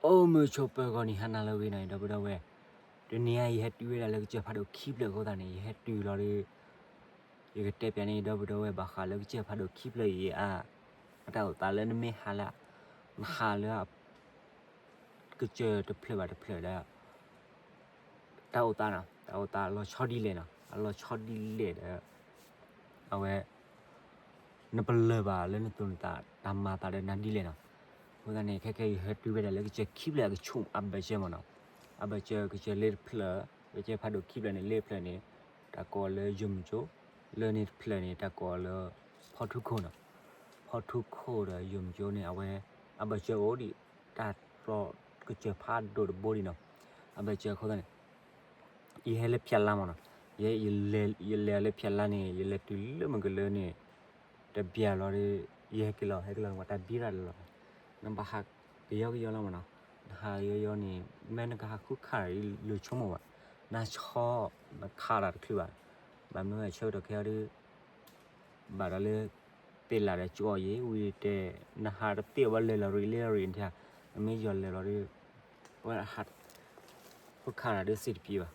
အိၣ်မုာ်ဆိးပၢၤဂီၤနံၤဟါနၤလၢအဂ့ၤနီၤ ယဒီပုၢ်ဒီဝဲၢ်, တနံၤအံၤ ယဟဲတုၤဝဲဒၣ်လၢကစၢၢ်ဖးဒိၣ်ခံဖျၢၣ်အဃိသတးန့ၣ် ယဟဲတုၤလီၤဒီး ယကတဲပၠးန့ၢ်ယဒီပုၢ်ဒီဝဲၢ် ဘၣ်ဃးလၢကစၢၢ်ဖးဒိၣ်ခံဖျၢၣ်အံၤအ အတၢ်အိၣ်သးလၢနမ့ၢ်ဟးလၢ နဟးလၢ ကစၢၢ်တဖျၢၣ်ဘၣ်တဖျၢၣ်ဒီး တၢ်အိၣ်သးနီၤ တၢ်အိၣ်သးအလီၤဆီဒ်လဲၣ်နီၤ အလီၤဆီဒ်လဲၣ်ဒီး အဝဲ နပလၢၢ်ဘၣ်လၢနသူၣ်နသး တၢ်မၤသးဒီးနၤဒ်လဲၣ်နီၤ. အဃိသတးန့ၣ် ခဲခဲအံၤယဟဲတုၤဝဲဒၣ်လၢကစၢၢ်ခံဖျၢၣ်အကဆူးအဘၢၣ်စၢၤမ့ၢ်နီၤ. အဘၢၣ်စၢၤ ကစၢၢ်လ့တဖျၢၣ် ကစၢၢ်ဖးဒိၣ်ခံဖျၢၣ်န့ၣ် လ့တဖျၢၣ်န့ၣ် တၢ်ကိးလၢယိၤမကၠိ, လၢန့ၣ်တဖျၢၣ်န့ၣ် တၢ်ကိးလၢ ဖီထူခိၣ်နီၤ. ဖီထူခိၣ်ဒီးယိၤမကၠိန့ၣ် အဝဲ အဘၢၣ်စၢၤအိၣ်ဒံး တၢ်လီၢ်ကစၢၢ်ဖးဒိၣ်တဘိဒံးနီၤ. အဘၢၣ်စၢၤအဃိသတးန့ၣ် ယဟဲလၢဖၠးလါမ့ၢ်နီၤ. ယ ယလဲၤအီၤလၢဖၠးလါန့ၣ် ယလဲၤတုၤလၢမုၢ်ကလၢန့ၣ် တဘျီလီၤဒီး ယဟဲက့ၤလီၤ ဟဲက့ၤလီၤန့ၣ် ပှၤတၢ်ဘံရၣ်လီၤလီၤ. နဘၣ်ဟးကယီကယီလီၤမ့ၢ်နီၤ. နဟးကယီကယီန့ၣ် မ့ၢ်နကဟးဃုခးတၢ်ဒ်လၢဆိကမိၣ်ဘၣ်. နဆီ နခးတၢ်တချုးဘၣ်. ဘၣ်မနုၤအဆၢကတီၢ်ခဲအံၤဒီး ဘၣ်ဒီးလၢ ပ့လၢ်ဒီးကၠီအီၤယံၤ ဝံၤတဲ နဟးတသ့အီၤဘၣ် လဲၤလီၤရံၣ်လံလီၤရံၣ်နထံၣ်, နမ့ၢ်ယီၤလဲၤလီၤဒီး အဝဲဟး ဃုခးတၢ်ဒီးစံးတပံၤဘၣ်.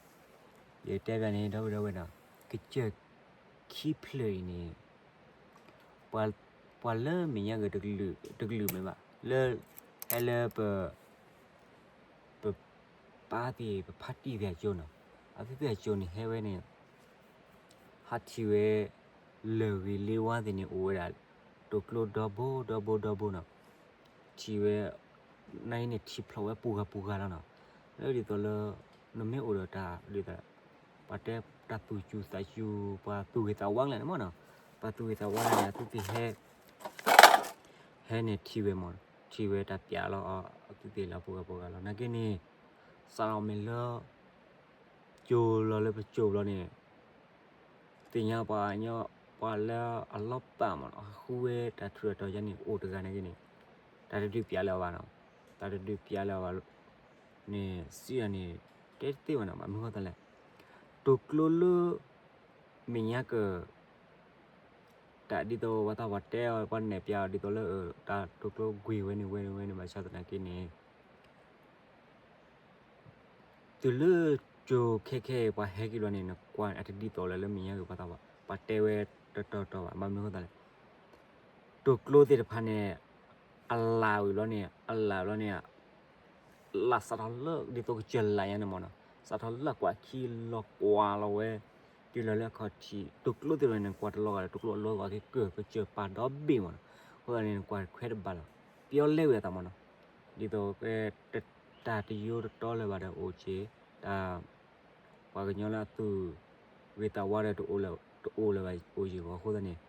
ယတဲဘၣ်န့ၣ် ဒီပုၢ်ဒီဝဲၢ်နီၤ, ကစၢၢ်ခံဖျၢၣ်အံၤန့ၣ် ပှၤလၢမဲာ်ညါက့ၤတကလုာ်မ့ၢ်ဘၣ် လၢ ဟဲလၢပ ပပၢ်သ့ၣ် ပဖါတံၢ်သ့ၣ်အကၠိနီၤ, အဝဲသ့ၣ်အကၠိန့ၣ် ဟဲဝဲန့ၣ် ဟးထံၣ်ဝဲ လၢၢ်ဂ့ၤလ့ဝါသ့ၣ်န့ၣ် အိၣ်ဝဲဒၣ် တိာ်ကျိဒီဘိဒီဘိဒီဘိနီၤ, ထံၣ်ဝဲ နာ်က့န့ၣ် ထံၣ်ဖျိးဝဲပူၤဂၤပူၤဂၤလီၤနီၤ, လၢဒ်သိးလၢ နမ့ၢ်အိၣ်ဒီးတၢ်ဒ်သိး ပှၤတဲတၢ်သူၣ်စူၤသးစူၤ ပှၤသူၣ်ဂ့ၤသးဝါကလဲာ်န့ၣ်မ့ၢ်နီၤ, ပှၤသူၣ်ဂ့ၤသးဝါန့ၣ် အဝဲသ့ၣ်ဟဲ ဟဲန့ၣ်ထံၣ်ဝဲမ့ၢ် ထံၣ်ဝဲတၢ်ပျးလီၤအီၤ အဝဲသ့ၣ်လီၤပူၤဂၤပူၤဂၤလီၤ နာ်က့န့ၣ် စးထီၣ်မ့ၢ်လၢ ကၠိလီၤလၢပကၠိဘျီန့ၣ် သ့ၣ်ညါပှၤညီ ပှၤလၢအလီၤပာ်မ့ၢ်နီၤ ဟးဃုဝဲတၢ်ထူးတၢ်တီၤယါန့ၣ် အိၣ်တဂၤနာ်က့န့ၣ် တၢ်တဒုးပျးလၢၤအီၤဘၣ်နီၤ, တၢ်တဒုးပျးလၢၤအီၤဘၣ်န့ၣ် စံးအီၤန့ၣ် တဲတသ့ဘၣ်နီၤ, ဘၣ်မနုၤဃိသတးလဲၣ်, တိာ်ကျိလၢ မဲာ်ညါက တၢ်ဒ်သိးပှၤသးပှၢ်တဲအီၤ ပှၤနဲၣ်ပျးအီၤဒ်သိးလၢ တၢ်တိာ်ကျိကွံာ်ဝဲန့ၣ်ဝဲန့ၣ်ဝဲန့ၣ် ဘၣ်ဆၣ်သနာ်က့န့ၣ် တုၤလၢကၠိခဲခဲအံၤ ပှၤဟဲက့ၤဘျီန့ၣ် နကွၢ်အတဒ်သိးလၢ လၢမဲာ်ညါက့ၤပှၤသးပှၢ် ပှၤတဲဝဲတတီၤတီၤဘၣ် ဘၣ်မနုၤဃိသတးလဲၣ်, တိာ်ကျိသ့ၣ်တဖၣ်န့ၣ် အလၢ်ဝံၤဘျီန့ၣ် အလၢ်ဘျီန့ၣ် လၢ်စးထီၣ်လၢဒ်သိးကစၢၢ်လၢ်ညါန့ၣ်မ့ၢ်နီၤ, စးထီၣ်လၢကွၢ်ခံလီၤကွၢ်လီၤဝဲ တုၤလီၤလၢအခီၣ်ထံး တိာ်ကျိသ့ၣ်တဖၣ်န့ၣ် နကွၢ်တလီၤဂာ်ဒီး တိာ်ကျိအလီၤဂာ်က့ၤကၢၢ် ကစၢၢ်ပာ်ဒီဘ့ၣ်မ့ၢ်နီၤ, အဃိသတးန့ၣ် နကွၢ်ခွဲးတဘၣ်လီၤ, ပျီလဲဝဲအသးမ့ၢ်နီၤ, ဒ်သိးကဲ တၢ်တယိတတီလၢၤဘၣ်ဒီးအိၣ်က့ၤ တၢ် ပှၤကညီလၢအသူၣ်ဂ့ၤသးဝါဒီး တအိၣ်လၢၤဘၣ်အိၣ်က့ၤအဃိသတးန့ၣ်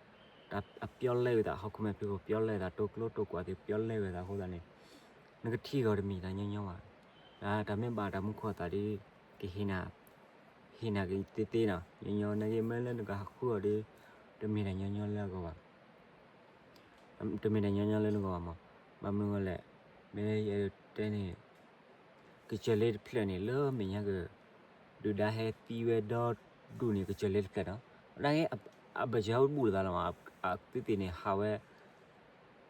တၢ်အပျီလဲဝဲသး ဟီၣ်ခိၣ်မဲာ်ဖံးခိၣ်ပျီလဲဝဲသး တိာ်ကျိတိာ်ကွၢ်သ့ၣ်ပျီလဲဝဲသးအဃိသတးန့ၣ် နကထံၣ်ဂီၤတမံၤတၢ်ညီညီဘၣ်, တၢ်မ့ၢ်ဘၣ်တၢ်မူခိၣ်အသးဒီး ကဟ့ၣ်နၤ ဟ့ၣ်နၤက့ၤသ့သ့နီၤ, ညီညီနာ်က့ မ့ၢ်လၢနကဟးဃုအီၤဒီး တမ့ၢ်တၢ်ညီညီလၢအဂီၢ်ဘၣ် တမ့ၢ်တၢ်ညီညီလၢနဂီၢ်ဘၣ်မး, ဘၣ်မနုၤလဲၣ်, မ့ၢ်ယတဲန့ၣ် ကစၢၢ်လ့တဖျၢၣ်န့ၣ် လၢမဲာ်ညါက ဒုၣ်ဒါဟဲသံဝဲဒီဒူၣ်န့ၣ် ကစၢၢ်လ့တဖျၢၣ်နီၤ, နာ်က့ အဘၢၣ်စၢၤဟဲဘူၣ်လိာ်သးလီၤမး, အဝဲသ့ၣ်န့ၣ် ဟးဝဲ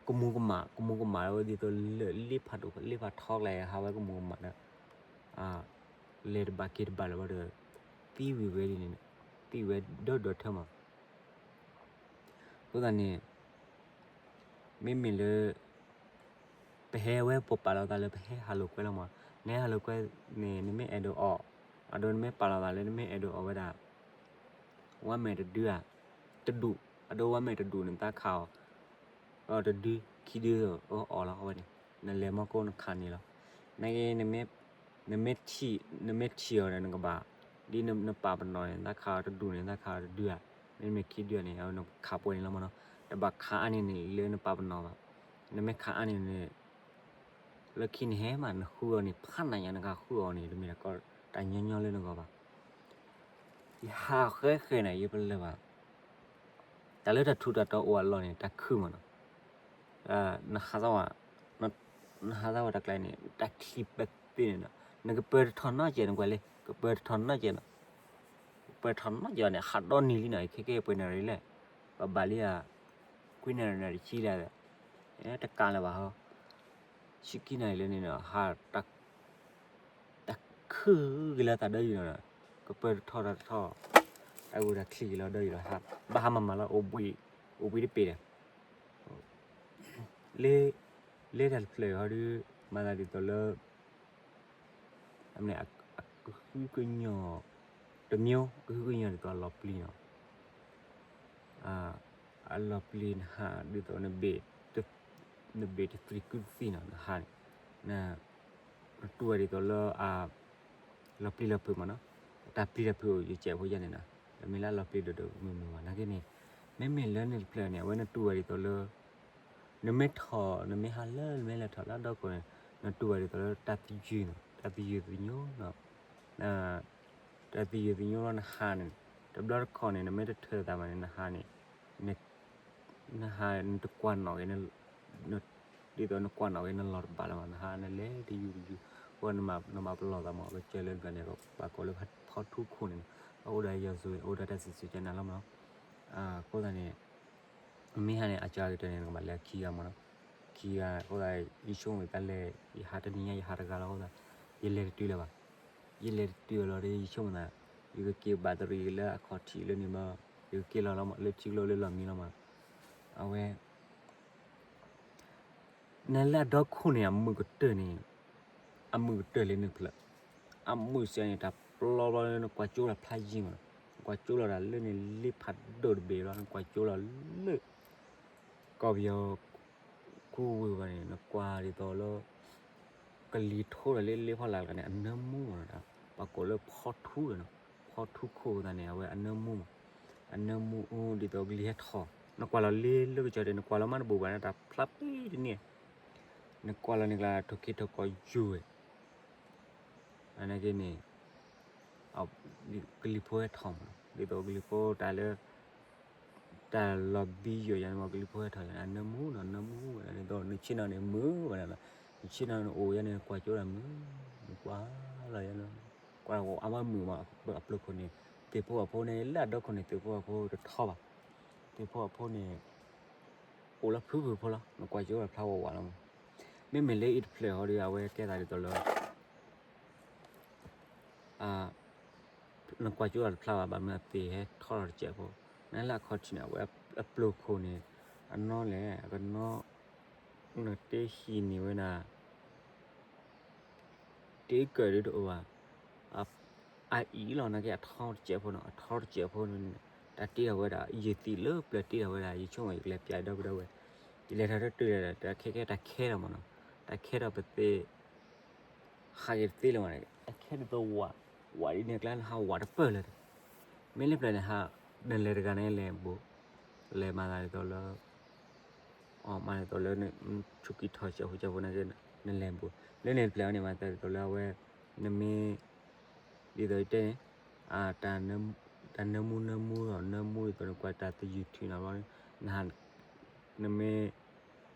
ကမူၤကမၣ် ကမူၤကမၣ်ဝဲဒ်သိးလၢလ့ဖးဒိၣ် လ့ဖးထီကျါ ဟးဝဲကမူၤကမၣ်ဒီး လဲၤတဘၣ်က့ၤတဘၣ်လၢၤဘၣ်ဒီး သံဝံၤဝဲဒ်န့ၣ် သံဝဲဒီဒီထၢမး အဃိသတးန့ၣ် မ့မ့ၢ်လၢ ပဟဲဝဲပိာ်ပာ်လီၤသးလၢ ပဟဲဟးလိာ်ကွဲလီၤမး, နဟဲဟးလိာ်ကွဲန့ၣ် နမ့ၢ်အဲၣ်ဒိးအီၣ်, အဒိနမ့ၢ်ပာ်လီၤသးလၢ နမ့ၢ်အဲၣ်ဒိးအီၣ်ဝဲဒၣ် ဝါမဲာ်တဒုဧါ, တဒူၣ်, အဒိဝါမဲာ်တဒူၣ်န့ၣ် သးခးအီၤ တဒု ခံဒု အီၣ်လီၤအဝဲန့ၣ် နလဲၤမီၢ်ကိၢ်နခးန့ၣ်လီၤ. နာ်က့ နမ့ၢ်ထံၣ်အီၤဒီးနကဘၣ်, ဒ်နပာ်ပနီၣ်န့ၣ် သးခးအီၤတဒူၣ်န့ၣ် သးခးအီၤတဒုဧါ, မ့မ့ၢ်ခံဒုဧါန့ၣ် နခးပှဲၤန့ၣ်လီၤမးနီၤ, တဘၣ်ခးအါန့ၢ်န့ၣ်လၢနပာ်ပနီၣ်ဘၣ်, နမ့ၢ်ခးအါန့ၢ်န့ၣ် လၢခံနဟဲမး နဃုအီၤန့ၣ် ဖးနၤညါ နကဃုအီၤန့ၣ် တမ့ၢ်တၢ်ညီညီလၢနဂီၢ်ဘၣ်. ယဟးဃဲဃဲန့ၣ် ယပလၢၢ်ဘၣ် တၢ်လၢတၢ်ထူးတၢ်တီၤအိၣ်အလီၢ်န့ၣ် တၢ်ခုၣ်မးနီၤ, နဟးသးဝဲ, နဟးသးဝဲတၢ်ကျါန့ၣ် တၢ်ချံပသ့န့ၣ်နီၤ, နကပၢၤတထီၣ်နီတစဲး နကွၢ်လံ ကပၢၤတထီၣ်နီတစဲးနီၤ, ကပၢၤထီၣ်နီတစဲးန့ၣ် ဟးဒီနံၤလံနီၤ, ခဲကဲပှဲၤနၣ်ရံၣ်လဲၣ်, ပဘၣ်လံဧါ, ခွံနၣ်ရံၣ်နၣ်ရံၣ်ဆံလံ, တကးလၢၤဘၣ်ဟီ ဆံခံနၣ်ရံၣ်လၢန့ၣ်နီၤ ဟး တၢ်ခုၣ်က့ၤလၢတၢ်ဒၢယုာ်နီၤ, ကပၢတထီၣ်တၢ်တထီၣ်, တၢ်ဂိၢ်တၢ်ချံက့ၤလီၤဒၢယုာ်လီၤ, ဘၣ်ဟးမၤမၤလီၤ အိၣ်ဘှံးတပ့ၤဒီး, လၢ လၢတၢ်တဖျၢၣ်ဟီဒုး မၤသးဒ်သိးလၢ အကဟုကညီၢ် တမံၤ ကဟုကညီၢ်ဒ်သိးအလီၤပျံၤနီၤ, အလီၤပျံၤနဟးဒ်သိး နဘ့ၣ်တသံၣ်ကုသံၣ်နီၤ နဟးန့ၣ်, နတူၢ်ဝဲဒ်သိးလၢ လီၤပျံၤလီၤဖုးမးနီၤ, တၢ်ပျံၤတၢ်ဖုးအိၣ်ယကဲးဖိယဲန့ၣ်နီၤ, တမ့ၢ်လၢလီၤပျံၤဒိၣ်ဒိၣ်မုၢ်မုၢ်ဘၣ် နာ်က့န့ၣ်, မ့မ့ၢ်လၢန့ၣ်တဖျၢၣ်န့ၣ် အဝဲနတူၢ်ဝဲဒ်သိးလၢ နမ့ၢ်ထီၣ် နမ့ၢ်ဟးလၢ နမ့ၢ်လဲၤထီၣ်လၢအဒီခိၣ်န့ၣ် နတူၢ်ဘၣ်ဒ်သိးလၢတၢ်သယုၢ်နီၤ, တၢ်သယုၢ်သညိနီၤ, တၢ်သယုၢ်သညိလီၤနဟးန့ၣ်, တဘျီတခီၣ်န့ၣ် နမ့ၢ်တထၢသးဘၣ်န့ၣ် နဟးန့ၣ် နဟးနတကွၢ်နီၣ်က့ၤ ဒ်သိးနကွၢ်နီၣ်က့ၤနလီၢ်တဘၣ်လၢၤဘၣ်, နဟးနလဲၤတယုၢ်တယုၢ်, အဃိနမၤပလီၢ်သးမး ကစၢ်လၢတဂၤန့ၣ် ပှၤကိးလၢဖီထူခိၣ်န့ၣ်, အအိၣ်ဒီးယီၤစိၤ အိၣ်ဒီးတၢ်စံးဆၢကနၤလီၤမးနီၤ, အဃိသတးန့ၣ် မ့ၢ်ဟးန့ၣ် အစှၤကတၢၢ်န့ၣ် နကဘၣ်လဲၤခံဂၤမးနီၤ, ခံဂၤအဃိသတး ယဆိကမိၣ်တၢ်လဲၤ ယဟးတနံၤညါ ယဟးတဂၤလီၤအဃိသတး ယလဲၤတတုၤလၢၤဘၣ်, ယလဲၤတတုၤလီၤဒီး ယဆိကမိၣ်သး ယကက့ၤဘၣ်တရံးလၢအခီၣ်ထံးလၢန့ၣ်ဘၣ်, ယကက့ၤလီၤလီၤမး လၢထံကျိလၢလီၢ်မံလီၤမး, အဝဲ နလၢအဒီခိၣ်န့ၣ် အမုာ်ကတၢၢ်န့ၣ်, အမုာ်ကတၢၢ်လၢန့ၣ်တဖျၢၣ်, အမုာ်စဲန့ၣ် တၢ်ပျီဘျီလၢနကွၢ်ကၠိတၢ်ဖျါယံၤမးနီၤ, နကွၢ်ကၠိလီၤတၢ်လၢန့ၣ် လ့ဖးဒိၣ်တဘ့ၣ်ဘျီ နကွၢ်ကၠိလီၤလၢ ကီၢ်ပယီၤ ခူဝ့ၢ်ဘၣ်န့ၣ် နကွၢ်ဒ်သိးလၢ ကလံၤထိဒီးလ့လ့ဖီလာ်တဂၤန့ၣ် အနၢမူမးနီၤ, ပှၤကိးလၢဖီထူဒီးနီၤ, ဖီထူခိၣ်သတးန့ၣ် အဝဲအနၢမူမး, အနၢမူအူဒ်သိးကလံၤဟဲထီၣ်, နကွၢ်လီၤလ့လၢကစၢ်ဒၣ် နကွၢ်လီၤမးတဘူးဘၣ်န့ၣ် တၢ်ဖျါပ့ၤတန့ၢ်, နကွၢ်လီၤန့ၣ်ကျါ ထိၣ်ခ့ထိၣ်ကီၢ်ယိာ်ဝဲ အနာ်က့န့ၣ် ကလံၤဖိဟဲထီၣ်မးနီၤ, ဒ်သိးကလံၤဖိတၢ်လၢ တၢ်လီၤဘံယိာ်ယၤန့ၣ်မး ကလံၤဖိဟဲထီၣ်ယၤန့ၣ် အနၢမူနီၤ နၢမူဝဲဒၣ်န့ၣ်ဒီး နဆ့ၣ်နီၤန့ၣ်မုာ်ဝဲဒၣ်နီၤ, နဆ့ၣ်နီၤန့ၣ်အိၣ်ယၤန့ၣ် ကွၢ်ကၠိဒၣ်မုာ်, နကွၢ်လီၤယၤန့ၣ်, ကွၢ်အါမးမုာ်မး အပျိၢ်ခိၣ်န့ၣ်, သ့ၣ်ဖိအဖိန့ၣ် လၢအဒီခိၣ်န့ၣ် သ့ၣ်ဖိအဖိတထီဘၣ်, သ့ၣ်ဖိအဖိန့ၣ် အိၣ်လၢဖုဖုဖိလီၤ, နကွၢ်ကၠိဒၣ်ဖျါဝးဝးလီၤမး, မ့မ့ၢ်လၢအံၤတဖျၢၣ်ဟီဒီး အဝဲကဲသးဒ်သိးလၢ နကွၢ်ကၠိလီၤတဖျါဘၣ် ဘၣ်မနုၤအသ့ၣ်ဟဲထီၣ်လီၤတစဲးဖိ, နလၢအခီၣ်ထံးန့ၣ် အဝဲအပျိၢ်ခိၣ်န့ၣ် အနီၢ်လဲၣ် အကနီၢ် နတ့ဟံးန့ၢ်ဝဲဒၣ် တ့ကၢၢ်ဒ်တအိၣ်ဘၣ်, အအံၤလီၤ နာ်က့အထီတစဲးဖိနီၤ အထီတစဲးဖိန့ၣ် တၢ်တ့ထီၣ်ဝဲဒၣ် ယသံးလၢပျၢၤတ့ထီၣ်ဝဲဒၣ် ယဆိကမိၣ်ယကလဲၤပျးဒီပုၢ်ဒီဝဲၢ်, ယလဲၤထီၣ်တတုၤဒီး တၢ်ခဲခဲတၢ်ခဲဒီးမးနီၤ, တၢ်ခဲဒီးပသ့ ဟးက့ၤတသ့လၢၤဘၣ်န့ၣ် အခဲဒ်သိးဝး, ဝးဒ်န့ၣ်ကျါ နဟးဝးတပၢၢ်လၢၤ, မ့ၢ်လၢပျၢၤန့ၣ် နလဲၤတဂၤန့ၣ်လဲၤဘူး, လဲၤမၤသးဒ်သိးလၢ မၤဒ်သိးလၢ ဆူးကံထီၣ်စဲးဖိစဲးဖိန့ၣ် နလဲၤဘူး, လၢန့ၣ်တဖျၢၣ်န့ၣ် မၤသးဒ်သိးလၢအဝဲ နမ့ၢ် ဒ်သိးယတဲန့ၣ် တၢ်နၢမူနၢမူဒီး နၢမူဒ်သိးနကွၢ်တၢ်သယုၢ်ထုးနီၤဘျီန့ၣ် နမ့ၢ်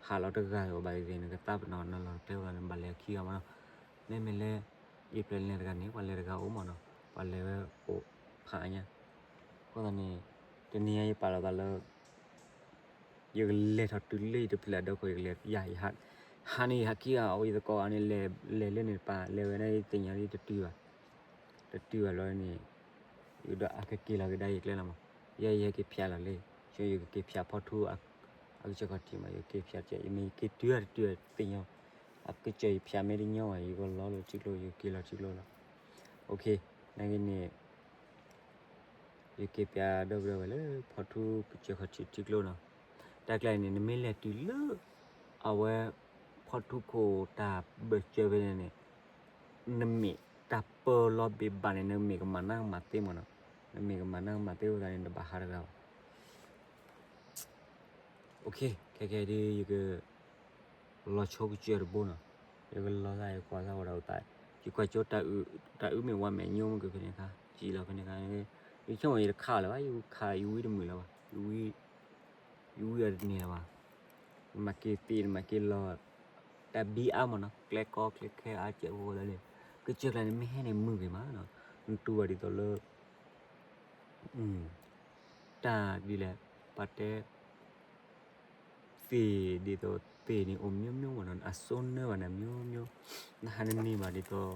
ဟးလီၤတဂၤလီၤဘၣ်သ့ၣ်သ့ၣ် နကသးပ့ၤနီၣ်နလီၢ်တပျဲအဃိသတးန့ၣ် ဘၣ်လဲၤခံဂၤမးနီၤ, မ့မ့ၢ်လၢ ယပျဲၢ်လဲၤတဂၤန့ၣ် ပှၤလဲၤတဂၤအိၣ်မးနီၤ, ပှၤလဲၤဝဲအိၣ်ဖးအါညါ, အဃိသတးန့ၣ် တနံၤအံၤယပာ်လီၤသးလၢ ယကလဲၤထီၣ်တုၤလၢယတဖျၢၣ်အဒီခိၣ် ယကလဲၤယၤ ယဟး, ဟးန့ၣ်ယဟးခံဂၤအိၣ် ယသကိးအန့ၣ် လဲၤလၢန့ၣ်တပၤ လဲၤဝဲဒၣ်ယသ့ၣ်ညါလံ တတုၤဘၣ်, တတုၤဘၣ်လီၤန့ၣ် ယကဒီးအကက့ၤလီၤကဒါယကျဲလီၤမး, ယဲယဟဲက့ၤဖျါလီၤလံ, ဆိယကက့ၤဖျါဖီထူ အကစၢၢ်ခီၣ်ထံးမး ယက့ၤဖျါကဲ ယမ့ၢ်ယက့ၤတုၤတတုၤသ့ၣ်ညါ, အကစၢၢ်ယဖျါမ့ၢ်တညီဘၣ် ယကလီၤလၢထံကျိ ယက့ၤလီၤထံကျိလီၤ, နာ်က့န့ၣ် ယက့ၤပျးဒီပုၢ်ဒီဝဲၢ်လၢ ဖီထူကစၢၢ်ခီၣ်ထံးထံကျိနီၤ, တၢ်ကျါအံၤန့ၣ် နမ့ၢ်လဲၤတုၤလၢ အဝဲ ဖီထူခိၣ်တၢ်ဘၢၣ်စၢၤဖဲန့ၣ်န့ၣ် နမ့ၢ်တၢ်ပၢလီၤဘ့ၣ်ဘၣ်န့ၣ် နမ့ၢ်ကမၤနၢ်ကမၤသ့မးနီၤ, နမ့ၢ်ကမၤနၢ်ကမၤသ့အဃိသတးန့ၣ် နတဘၣ်ဟးတဂၤဘၣ် ခဲခဲဒ် ယက လီၤဆိကစၢၢ်တဘိနီၤ, ယကလီၤသး ယကွၢ်သးဝဲဒီးသး, ယကွၢ်ကၠိတၢ်အုးမ့ၢ်ဝါမဲာ်ညိမ့ၢ်ကဖဲန့ၣ်အခါ စံးလီၤဖဲန့ၣ်အခါ, ယဆိကမိၣ်ယတခးလၢၤဘၣ် ယခးယဝံတမုာ်လၢၤဘၣ်, ယဝံအီၤတန့ၢ်လၢၤဘၣ်, နမၤက့ၤသ့ နမၤက့ၤလီၤ, တၢ်ဘံအါမးနီၤ ကျဲကီကျဲခဲအါကဲးဖိသးန့ၣ်, ကစၢၢ်ကျါန့ၣ် မ့ၢ်ဟဲန့ၣ်မုာ်ဂ့ၤမးနီၤ, နတူၢ်ဘၣ်ဒ်သိးလၢ တၢ်ဒ်လဲၣ် ပှၤတဲ သ့ၣ်ဒ်သိး အသ့ၣ်န့ၣ်အိၣ် မျိုးမျိုး မးနီၤ, အစိနၢဘၣ်န့ၣ် မျိုးမျိုး, နဟးနန့ၢ်ဘၣ်ဒ်သိး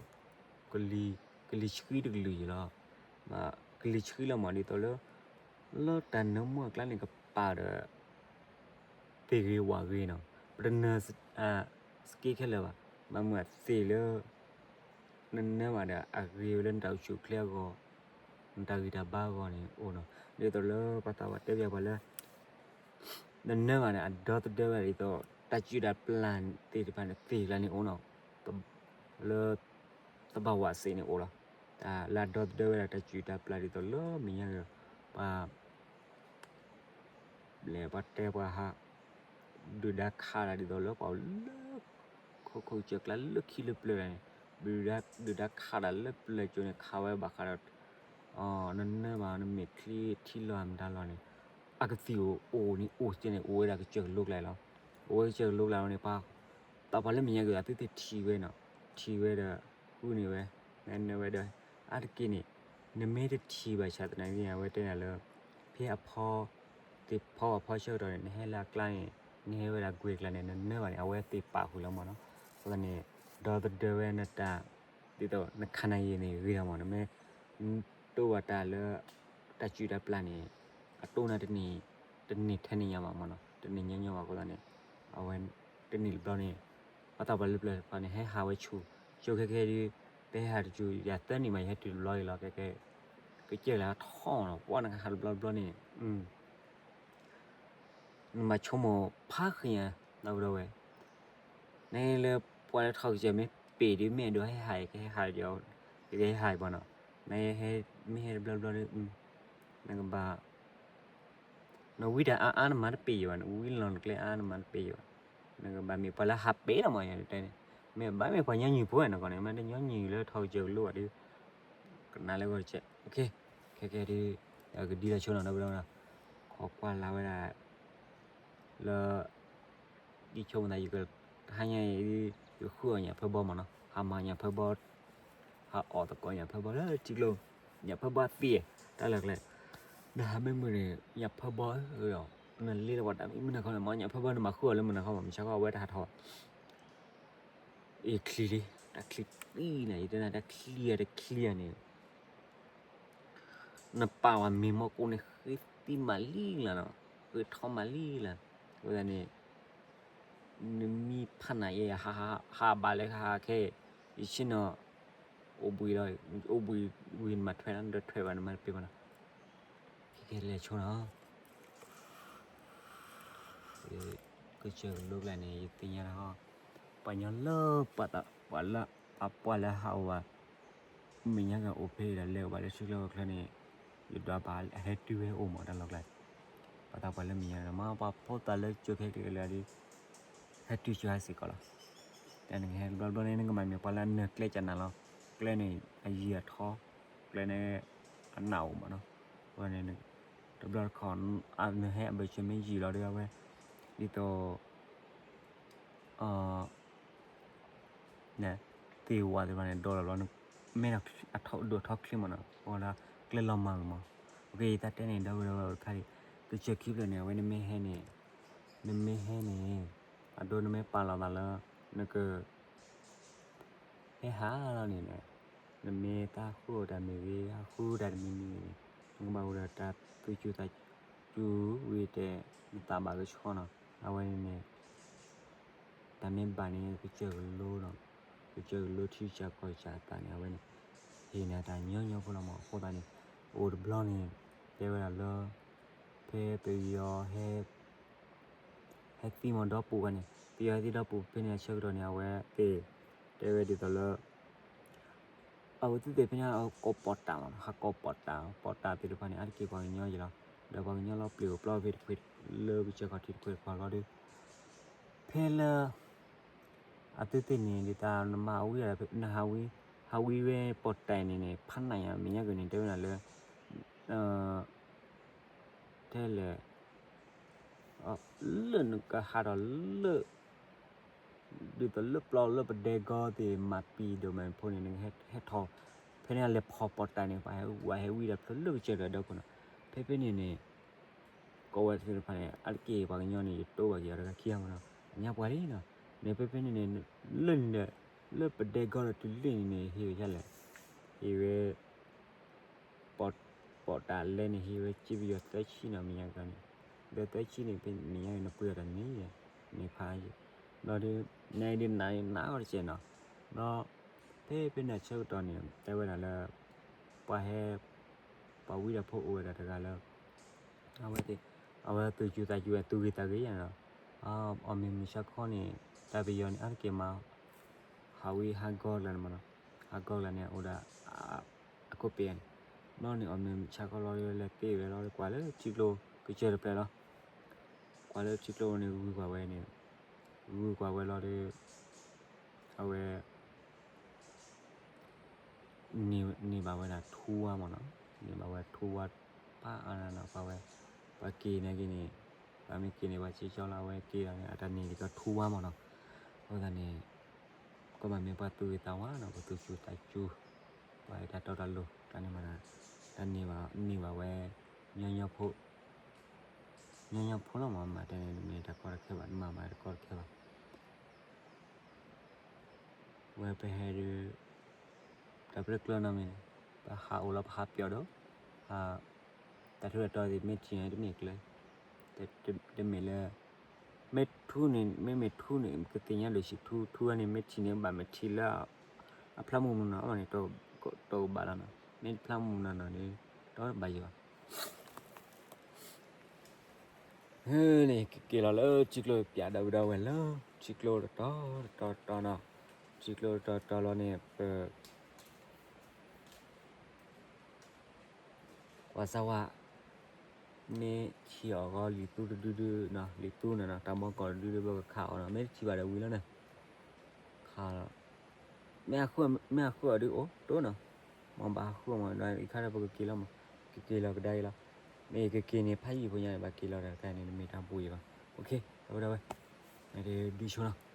ကလံၤဆှံတကလုာ်ယံၤလီၤ, ကလံၤဆှံလီၤမး ဒ်သိးလၢ လၢတၢ်နၢမူအကျါန့ၣ် ကပာ်ဒီး သ့ၣ်ဂ့ၤဝၣ်ဂ့ၤနီၤ, ပတနၢၤ စက့ခဲလၢာ်ဘၣ်, ဘၣ်မနုၤအသ့ၣ်လၢ နနၢဘၣ်ဒီး အဂ့ၤဝဲလၢနတၢ်အိၣ်ဆူၣ်အိၣ်ချ့အဂီၢ်, နတၢ်ဂံၢ်တၢ်ဘါအဂီၢ်န့ၣ်အိၣ်နီၤ, ဒ်သိးလၢပှၤသးပှၢ်တဲဘၣ်ပှၤလၢ နနၢဘၣ်န့ၣ် အဒီသဒၢဝဲဒၣ်ဒ်သိး တၢ်စုၣ်တၢ်ပျၢ်သ့ၣ်တဖၣ်န့ၣ် သ့ၣ်တဖၣ်န့ၣ်အိၣ်နီၤ, လၢ သဘာဝစ့ၣ်န့ၣ်အိၣ်လီၤ, တၢ်လၢအဒီသဒၢဝဲဒၣ်တၢ်စုၣ်တၢ်ပျၢ်ဒ်သိးလၢမဲာ်ညါက့ၤ ပှၤ လဲၤပှၤတဲပှၤဟး ဒုၣ်ဒါခးတၢ်ဒ်သိးလၢပှၤအိၣ်လၢ ခိခိၣ်ကစၢၢ်ကျါလၢခံလၢပျၢၤတၢ်န့ၣ်, ဒုၣ်ဒါခးတၢ်လၢပျၢၤကၠိန့ၣ် ခးဝဲဘၣ်ဃးဒီး နနၢဘၣ်နမဲာ်ချံထံလီၤမတၤလီၤန့ၣ်, အကသံၣ်အိၣ်အိၣ်န့ၣ်အိၣ်စ့ၢ်န့ၣ် အိၣ်ဝဲဒၣ်ကစၢၢ်ကလိကျါလီၤ, အိၣ်ဝဲကစၢၢ်ကလိကျါလီၤန့ၣ် ပှၤ သးပှၢ်လၢမဲာ်ညါက့ၤအသုသ့ၣ်ထံၣ်ဝဲနီၤ, ထံၣ်ဝဲဒီး ဃုန့ၢ်ဝဲ နနၢဝဲဒီး အါတက့ၢ်န့ၣ် နမ့ၢ်တထံၣ်ဘၣ်ဆၣ်သနာ်က့ အဝဲတဲဒၣ်လၢ ဖဲအဖီ သ့ၣ်ဖီအဖီဆၢကတီၢ်န့ၣ် နဟဲလၢအကျါန့ၣ် နဟဲဝဲဒၣ်ကွံာ်အကျါန့ၣ် နနၢဘၣ်န့ၣ် အဝဲသ့ၣ်ပာ်ဃုာ်လီၤမးနီၤ, အဃိသတးန့ၣ် ဒီသဒၢဝဲနတၢ် ဒ်သိးနခါနၤယံာ်န့ၣ်ဂ့ၤလီၤမး နမ့ၢ် တိၢ်ဘၣ်တၢ်လၢ တၢ်စုၣ်တၢ်ပျၢ်န့ၣ် အတိၢ်နၤတန့ၢ် တန့ၢ်ထဲန့ၣ်ညါဘၣ်မးနီၤ, တန့ၢ်ညီညီဘၣ်အဃိသတးန့ၣ် အဝဲ တန့ၢ်တဘျီန့ၣ် ပှၤသးပှၢ်လၢပျၢၤတဖၣ်န့ၣ် ဟဲဟးဝဲဆူၣ်, ကၠိခဲခဲဒုး ပဟဲဟးတစူၣ် ယၤသၢနံၣ်မး ယဟဲတုၤတဘျီအံၤလီၤ ကဲကဲ ကစၢၢ်လၢအထီၣ်နီၤ ပှၤနကဟးတဘျီတဘျီန့ၣ် နမၤဆိကမိၣ်ဖးဃံညါ ဒီပုၢ်ဒီဝဲၢ်, နလၢပှၤလၢထီၣ်ကစၢၢ်မ့ၢ်ပ့ၢ်ဒုး မ့ၢ်အဒိးဟဲဟး ကဟဲဟးဒီး ကဟဲဟးအံၤဘၣ်နီၤ, နမ့ၢ်ဟဲတဘျီတဘျီဒီး နကဘၣ် နဝံတၢ်အါအါ နမၤတပ့ၢ်ယံၤဘၣ်, နဝံလီၤနကျဲအါ နမၤတပ့ၢ်ယံၤဘၣ်, နကဘၣ်မ့ၢ်ပှၤလၢဟးပ့ၢ်လီၤမး ယတဲန့ၣ်, မ့ၢ်ဘၣ်မ့ၢ်ပှၤညီနုၢ်ဖိဝဲနီၤကီးန့ၣ် မ့ၢ်တညီနုၢ်လၢထီၣ်ကစၢၢ်ကလိဘၣ်ဒီး ကနၣ်လၢဂီၢ်တကဲး, ခဲခဲဒုး ကဒံလီၤဆိနီၤ ဒီပုၢ်ဒီဝဲၢ်နီၤ, ခိးကွၢ်လၢ်ဝဲဒၣ် လၢ ဒ်ဆိကမိၣ်သး ယက တဟါညါအံၤ ယဃုအီၣ်ညၣ်ဖၢဘီမးနီၤ, ဟးမၤညၣ်ဖၢဘီ ဟးအီၣ်သကိးညၣ်ဖၢဘီလၢထံကျိ, ညၣ်ဖၢဘီသံ, တၢ်လၢကျဲ, နဟးမ့ၢ်မုာ်န့ၣ် ညၣ်ဖၢဘီ, နလ့လၢပှၤတၢ်မံမုာ်နၤခီန့ၣ် မ့ၢ်ညၣ်ဖၢဘီ နမၤဃုအီၣ်လၢမုၢ်နၤခီဘၣ် မုၢ်ဆါခီအဝဲတဟးထီၣ်ဘၣ်, အချံလံ, တၢ်ချံသံနၤ ယတဲနၤ တၢ်ချံဧါ တချံဧါန့ၣ် နပာ်ဝဲမ့ၢ်မီၢ်ကိၣ်န့ၣ် ဃ့သံမးလံလၢ်နီၤ, ဃ့ထီမးလံလၢ်, အဃိသတးန့ၣ် နမံဖးနၤယဲ ဟးဘၣ်လၢဟးခဲ, ယဆ့ၣ်နီၤ အိၣ်ဘှံးလီၤ, အိၣ်ဘှံးဝံၤနမၤထွဲနီၤ, နတထွဲဘၣ်နမၤတပ့ၢ်ဘၣ်နီၤ, ခဲကဲလဲၤဆိနီၤ ကစၢၢ်ကလိကျါန့ၣ် ယသ့ၣ်ညါလီၤ, ပှၤညီလၢ ပှၤလၢ အပှၤလၢဟးအိၣ်ဘၣ် မဲာ်ညါက့ၤအိၣ်ဖဲအံၤဒီး လဲၤအိၣ်ဘၣ်လၢထံကျိကီၢ်ချၢန့ၣ် ယဒွးဘၣ်ဟဲတုၤဝဲအိၣ်မးတၢ်လီၢ်ကျါ, ပှၤသးပှၢ်လၢမဲာ်ညါန့ၣ် မ့ၢ်ပှၤဖိသၣ်လၢကၠိခဲကဲလၢာ်ဒီး ဟဲတုၤကၠိဟဲစ့ၢ်ကီးလီၤ, တၢ်နကဟဲတဘျီဘျီန့ၣ် နကမၤမ့ၢ်ပှၤလၢအနၢၤကျဲကနၣ်လီၤ, ကျဲန့ၣ် အယံာ်အထီ, ကျဲန့ၣ် အနးအိၣ်မးနီၤ, အဃိန့ၣ် တဘျီတခီၣ် နဟဲအဘၢၣ်စၢၤမ့ၢ်ယံာ်လီၤဒီးအဝဲ ဒ်သိး သ့ၣ်ဝါသ့ၣ်တဖၣ်န့ၣ် ဒိးလီၤဘျီ မ့ၢ်ဒၣ်ဒိၣ်ထီၣ်ချံမးနီၤ, အဃိဒီး ကျဲလီၤမၢ်မး, အဃိ ယသးတဲန့ၣ် ဒီပုၢ်ဒီဝဲၢ်တခါဒံး, ကစၢၢ်ခံဖျၢၣ်န့ၣ် အဝဲနမ့ၢ်ဟဲန့ၣ်, နမ့ၢ်ဟဲန့ၣ်, အဒိနမ့ၢ်ပာ်လီၤသးလၢ နက ဟဲဟးလီၤန့ၣ်, နမ့ၢ်သးဃုအီၣ်တၢ်မ့ၢ်ဂ့ၤ, ဟးဃုတၢ်တမံၤမံၤန့ၣ်, နကဘၣ်အိၣ်ဒီးတၢ်သူၣ်စူၤသးစူၤဝံၤတဲ နသးဘၣ်ကဆှီနီၤ, အဝဲန့ၣ်န့ၣ် တၢ်မ့ၢ်ဘၣ်န့ၣ် ကစၢၢ်ကလိနီၤ, ကစၢၢ်ကလိထံကစၢ်ကီၢ်ကစၢ်အသးန့ၣ် အဝဲန့ၣ် ဟ့ၣ်နၤတၢ်ညီညီဖိလီၤမး, အဃိသတးန့ၣ် အိၣ်တဘျီန့ၣ် တဲဝဲဒၣ်လၢ ဖဲပယီၤ ဟဲသံမးဒီပူၤဝဲန့ၣ် ပယီၤဟဲသံဒီပူၤဖဲန့ၣ်အဆၢကတီၢ်န့ၣ် အဝဲသ့ၣ် တဲဝဲဒ်သိးလၢ အဝဲသ့ၣ်သ့ၣ်ဖဲန့ၣ် ကိးပီးတၢ်မးနီၤ, ဟးကိးပီးတၢ်, ပီးတၢ်သ့ၣ်တဖၣ်န့ၣ် အါတက့ၢ်ပှၤကညီယံၤလီၤ, ဒီးပှၤကညီလီၤပျံၤအိၣ်ပျီဖဲတခွ့ၣ် လၢကစၢၢ်ခီၣ်ထံးတခွ့ၣ်တခွ့ၣ်လီၤဒီး ဖဲလၢ အဝဲသ့ၣ်န့ၣ် ဒ်သိးနမၤဝံၤ နဟးဝံၤ ဟးဝံၤဝဲပီးတၢ်န့ၣ်န့ၣ် ဖးနးညါ မဲာ်ညါက့ၤန့ၣ် တဲဝဲဒၣ်လၢ ထဲလဲၣ် လၢနကဟးထီၣ်လၢ ဒ်သိးလၢပျီလၢပဒဲကီသ့ၣ် မၤပံၤဒိၣ်မးဖိန့ၣ် နကဟဲထီၣ် ဖဲန့ၣ်အလဲၤဖီၣ်ပီးတၢ်န့ၣ် ပှၤဟဲဝံၤဒီးဖျိလၢကစၢၢ်တၢ်ဒီခိၣ်နီၤ, ဖဲဖဲန့ၣ်န့ၣ် ကိးဝဲသ့ၣ်တဖၣ်န့ၣ် အါတက့ၢ်ပှၤကညီန့ၣ် ယတိၢ်ဘၣ်က့ၤအီၤတဂၤခံဂၤမးနီၤ, ညါပှၤလံနီၤ, မ့ၢ်ဖဲဖဲန့ၣ်န့ၣ် လၢန့ၣ်ဒီး လၢပဒဲကီၢ်ဒီးတုၤလၢန့ၣ်န့ၣ် ဟ့ၣ်ဝဲဒ်လဲၣ်, ဟ့ၣ်ဝဲ ပီးတၢ်လဲန့ၣ် ဟ့ၣ်ဝဲစ့ပယီၤသၢဆံနီၤ မဲာ်ညါကီန့ၣ်, ဒီးသၢဆံန့ၣ် ဖဲမဲာ်ညါန့ၣ် နပှ့ၤအီၤတန့ၢ်, န့ၣ်ဖးယံၤ, ဘျီဒီး နဒ်နၤနၤအီၤတစဲးနီၤ, ဘျီ ဖဲဖဲန့ၣ်အဆၢကတီၢ်န့ၣ် တဲဝဲဒၣ်လၢ ပှၤဟဲ ပှၤဝံဒီးဖိအိၣ်ဝဲဒၣ်တဂၤလၢ အဝဲသ့ၣ် အဝဲသူၣ်စူၤသးစူၤဝဲ သူၣ်ဂ့ၤသးဂ့ၤယါန့ၣ်ဒီး အီၣ်မ့ၤမုၢ်ဆါခီန့ၣ် တၢ်ပယီၤန့ၣ် အါတက့ၢ်မး ဟးဝံဟးဂီၤကျါန့ၣ်မးနီၤ, ဟးဂီၤကျါန့ၣ် အိၣ်ဒၣ် အခိၣ်ပ့ၤန့ၣ်, ဘျီန့ၣ် အီၣ်မ့ၤမုၢ်ဆါခီလီၤ လဲၤတ့ၢ်ဝဲလီၤ ကွၢ်လၢထံကျိကစၢၢ်တဖျၢၣ်လီၤ, ကွၢ်လၢထံကျိန့ၣ် ဂုၤကွၢ်ဝဲန့ၣ်, ဂုၤကွၢ်ဝဲလီၤဒီး အဝဲ န့ၢ်ဘၣ်ဝဲဒၣ်ထူဝါမးနီၤ, န့ၢ်ဘၣ်ဝဲထူဝါ ပၢ်အါန့ၣ်နီၤ ပှၤဝဲ ပှၤက့ၤန့ၣ်က့ၤန့ၣ်, ပှၤမ့ၢ်က့ၤန့ၣ် ပှၤစ့ကၠီလီၤ အဝဲက့ၤဒီးန့ၣ် အတၢ်န့ၢ်ဒ်သိးထူဝါမးနီၤ, အဃိသတးန့ၣ် ကဘၣ်မ့ၢ်ပှၤသူၣ်ဂ့ၤသးဝါနီၤ ပှၤသူၣ်စူၤသးစူၤ, ပှၤတၢ်တီတၢ်လိၤ တၢ်န့ၣ်မးနီၤ, တၢ်န့ၢ်ဘၣ် န့ၢ်ဘၣ်ဝဲ ညီညီဖိ ညီညီဖိလီၤမး မၤတဲန့ၣ် တမ့ၢ်တၢ်ကီတၢ်ခဲဘၣ် နမၤမၤတၢ်ကီတၢ်ခဲဘၣ် ဝဲပဟဲဒုး တၢ်ပျဲကျၢၤနီတမံၤန့ၣ် ပဟးအိၣ်လီၤ ပဟးပျီၣ်ဒီး တၢ်ထူးတၢ်တီၤသ့ၣ် မ့ၢ်ထံၣ်န့ၣ် တမ့ၢ်ကျၢၤ, တမ့ၢ်လၢ မ့ၢ်ထူန့ၣ် မ့မ့ၢ်ထူန့ၣ် ကသ့ၣ်ညါဒိၣ်ဆံး ထူထူဝဲန့ၣ် မ့ၢ်ထံၣ်န့ၣ် ဘၣ်မ့ၢ်ထံၣ်လၢ အဖျါမုၢ်မုၢ်နီၤနီၤန့ၣ် တကဘၣ်လီၤနီၤ, မ့ၢ်တဖျါမုၢ်မုၢ်နီၤနီၤန့ၣ် တဘၣ်ယိၣ်ဘၣ် န့ၣ် ကက့ၤလီၤလၢထံကျိ ပၠးဒီးဝံၤဒီးဝဲလၢ ထံကျိတတီၤတတီၤတတီၤနီၤ, ထံကျိတတီၤတတီၤလီၤန့ၣ် ပ ပှၤစၢ်ဝါ မ့ၢ်ထံၣ်အီၤဂီၤ လံာ်သူတဒုဒုနီၤ, လံာ်သူန့ၣ်နီၤ တၢ်မီကီၢ်တဒုဒု ပကခးအီၤနီၤ, မ့ၢ်တထံၣ်ဘၣ်ဒီးဝံၤလီၤန့ၣ် ခးလီၤ, မ့ၢ်ဟးဃုအီၤဒုးအိၣ်တိၢ်နီၤ, မ်ဘၣ်ဟးဃုအီၤမးဒီး အံၤခါဒီးပကက့ၤလီၤမး, ကက့ၤလီၤကဒါအံၤလီၤ, မ့ၢ်ကက့ၤန့ၣ် ဖးယံာ်ဖိညါန့ၣ် ဘၣ်က့ၤလီၤတၢ်တခါန့ၣ် တမ့ၢ်တၢ်ပူၤအံၤဘၣ်, အဝဲဒၣ်ဝဲ ဒုးဆိနီၤ